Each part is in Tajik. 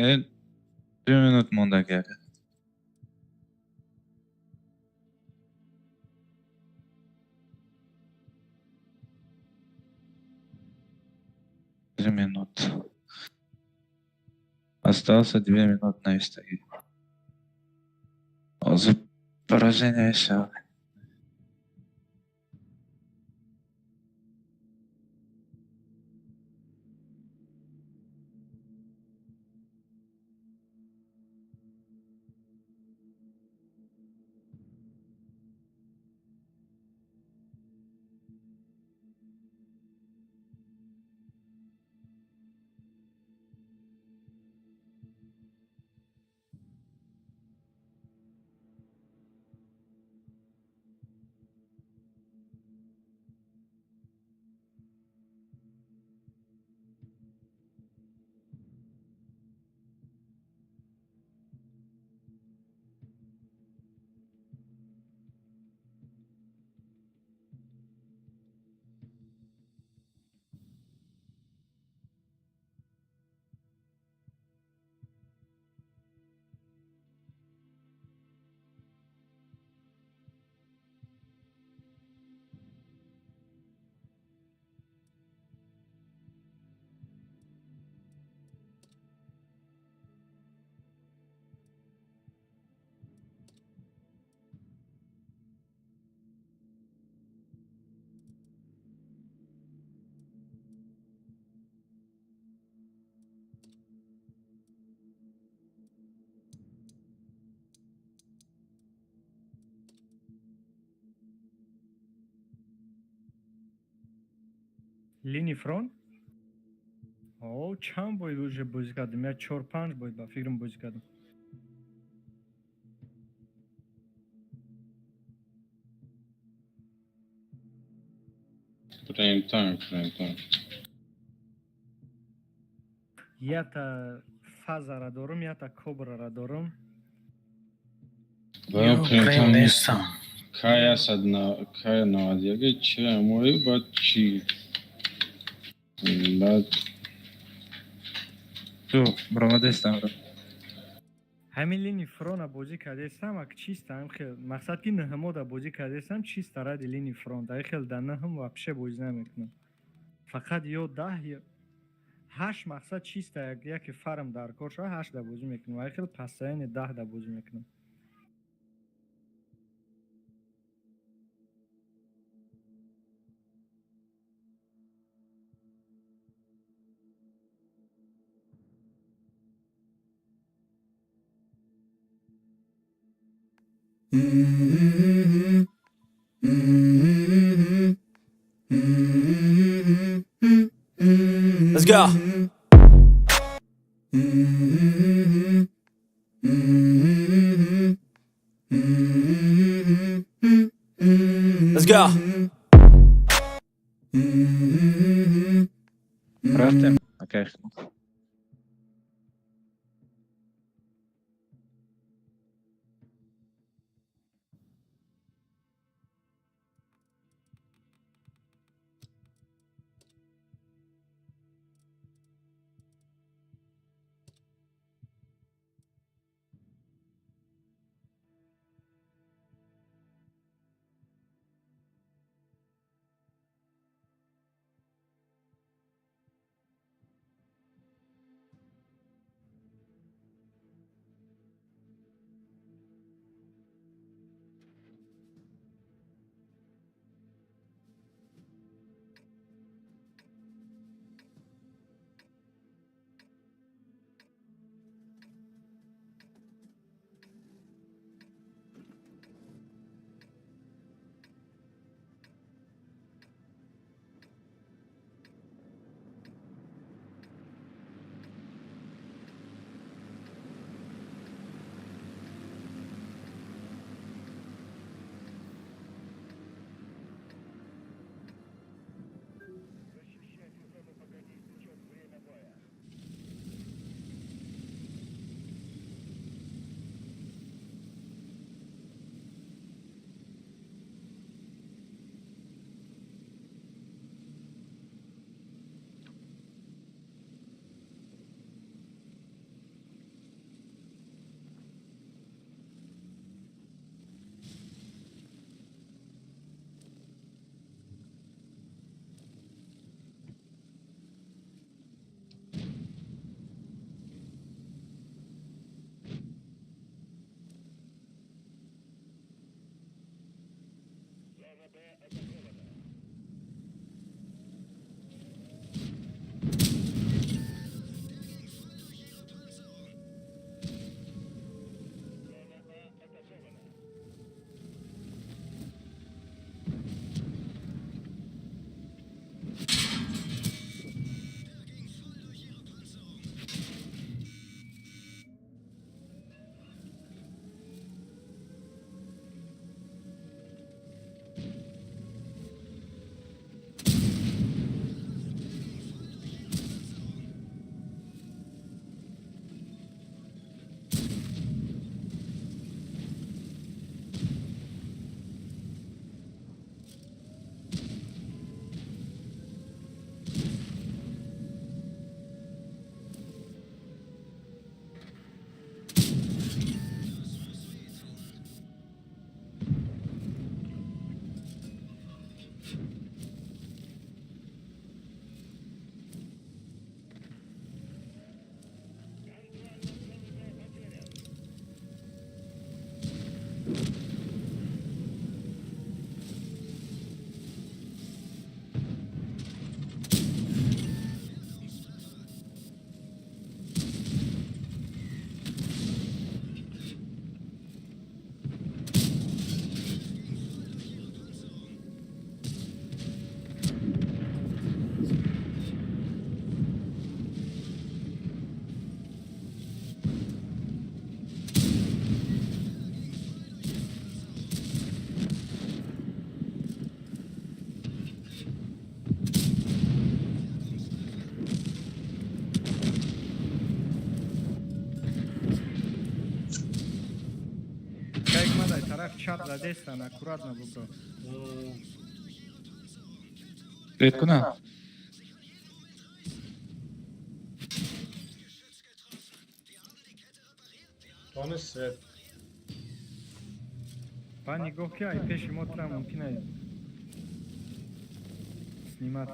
2 минут мондаги ака. 3 минут. Остался 2 минут навистаги. Ҳозир поражение мешавад. Линии фронт? О, чанд бой уже бозӣ кардем? Я чор панҷ бой ба фикрам бозӣ кардем. Прем-танк, прем-танк. Ята фазара дорум, ята кобрара дорум. Бая Ё, прем прем танк нестам. Кая сад на кая 91 чира мои, баъд чӣ, баъд Ту баромадестам. Ҳамин линии фронта бозӣ кардестам, ак чиста ҳам хел мақсад ки нӯҳумода бозӣ кардестам, чиста ради линии фронт. Ай хел да нӯҳум вообще бозӣ намекунам. Фақат ё 10 ё ҳашт, мақсад чиста яке фарм дар кор шава, ҳашт да бозӣ мекунам. Ай хел постоянно 10 да бозӣ мекунам. Let's go. Let's go. Рафтем, акай. Тараф чап задестан, аккуратно бубро. Свет кунам. Тони свет. Ба нигоҳ ки, ай пеши мо тра мумкин ай снимать.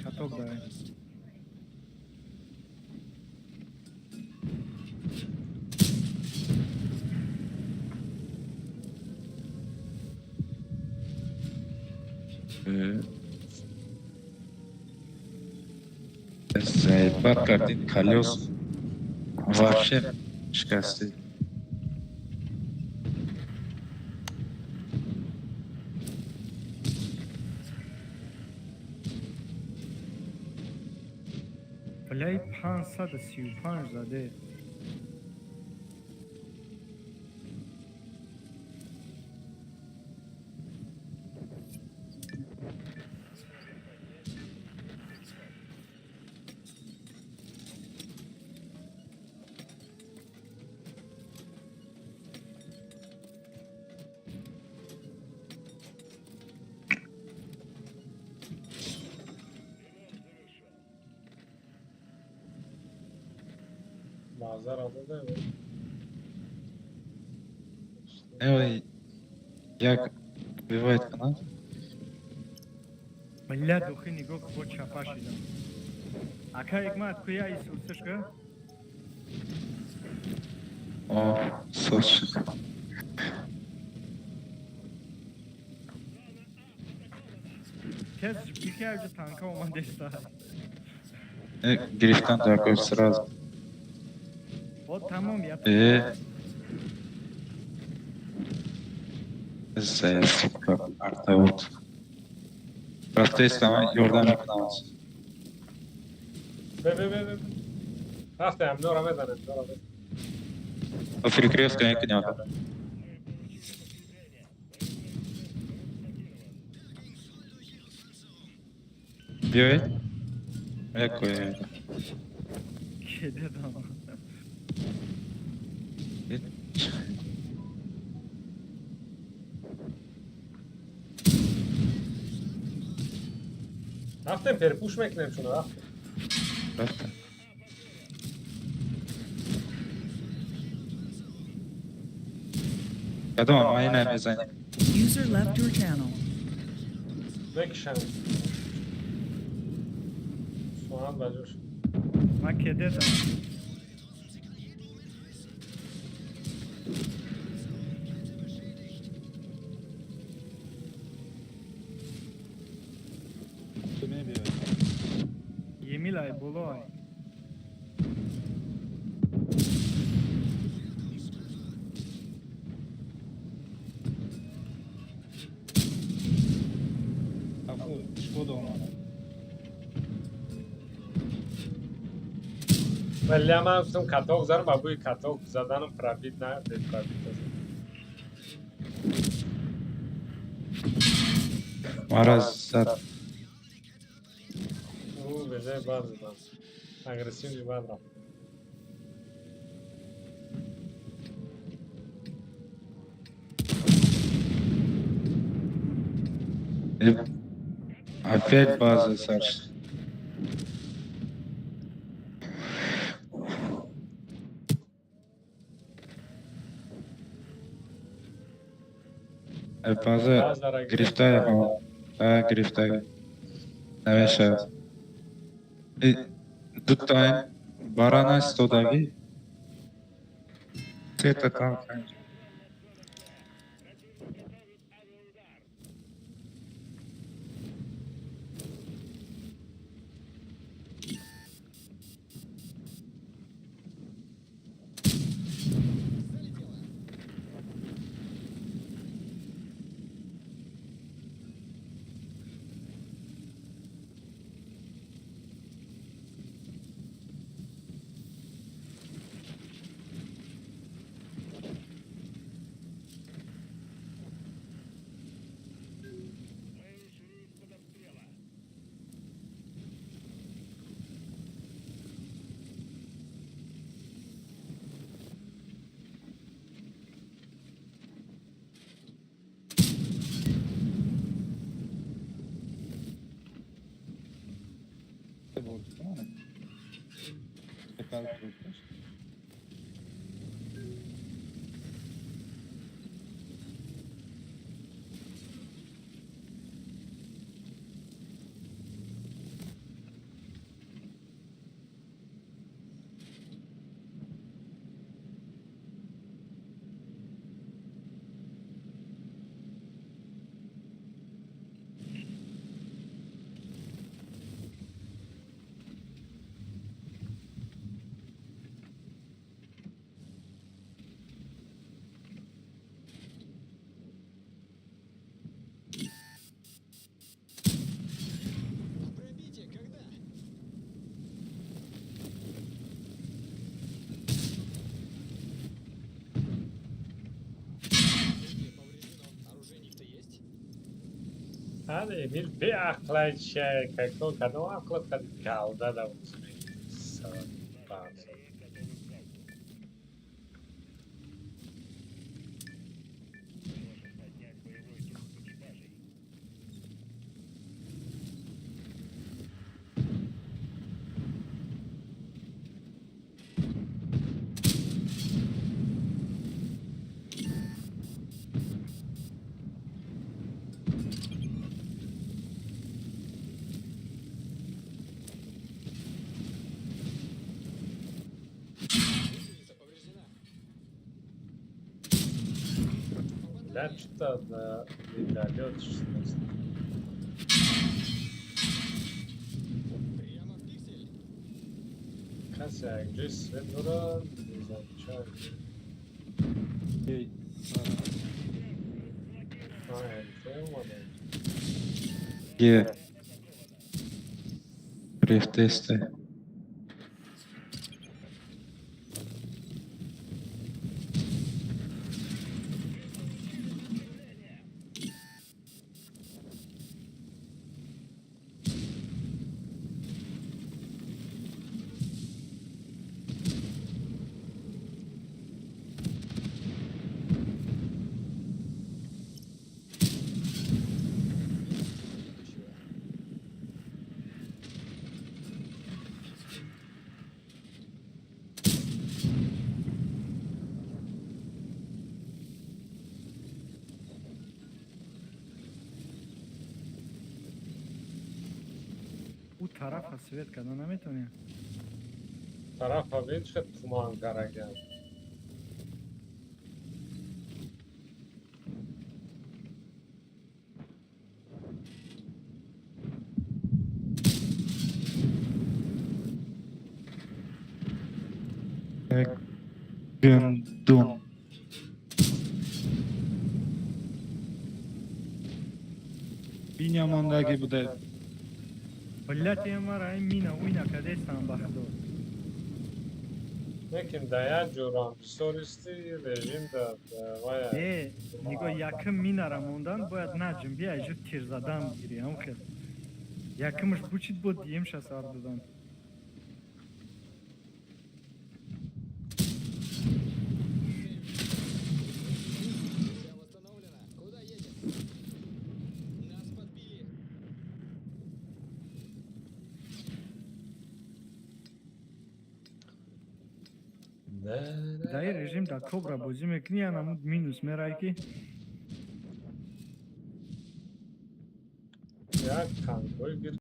Каток давай. Заебат кардин, колёс. Вообще шикасти. Бляй, 535 заде. Базар дада. Эй, як убивает кана? Бля, духи, нигоҳ, бо чапа шидам. Ака Ҳикмат, куя исусишка? О, сос. Тез бикарҷа танка омадеста. Гирифтан такой сразу. Вот тамом я. Сука, арта вот. Рафтестам, ёрдам мекунам. Бе, бе, бе, бе. Рафтем, нора мезанем, нора мезанем. Перекрестка мекунем. Биёед. Якое. Кедедам. Рафтем, перепуш мекунем шуно, рафтем. Рафтем. Кадом майна мезанем? User left your channel. Мекишам. Сухан баҷош. Ман кедедам. Емилай, болой. Шкода омада. Вале ман гуфтам, каток занам, ба бӯи каток заданам пробит на бе пробит зад. Мара зад. Ӯ бежаи бад задам. Агрессивный бад рафт. Опять база, Саш. База Базара. Гирифтаи, гирифтаи. Намешавад. Ду тайм барана истодагӣ. Сета танк. Бурд. Тепа бурд. Ҳар Эмил беақлай чай како кадом ақлат қади калда да база. Бля, что-то на медалет 16. Касе якҷои свет дорад, низамча. Эй, МТ омада. Е. Рефтесте. Ӯ тарафа свет карда наметавонем. Тарафа бин, чӣ туман караган. Гандон. Бинямондаги буда. Блять, мара мина уйна кадестам, ба худо. Лекин да як ҷурам бисёристи режим да вая. Э, нигоҳ, якм минара мондан бояд наҷунби, айжу тир задан бигирӣ, ҳам хел. Якмаш бучид, бо диемша сар додан. Дар ин режим дар кобра бозӣ мекунӣ, анамуд минус мерай ки. Як танкои гир.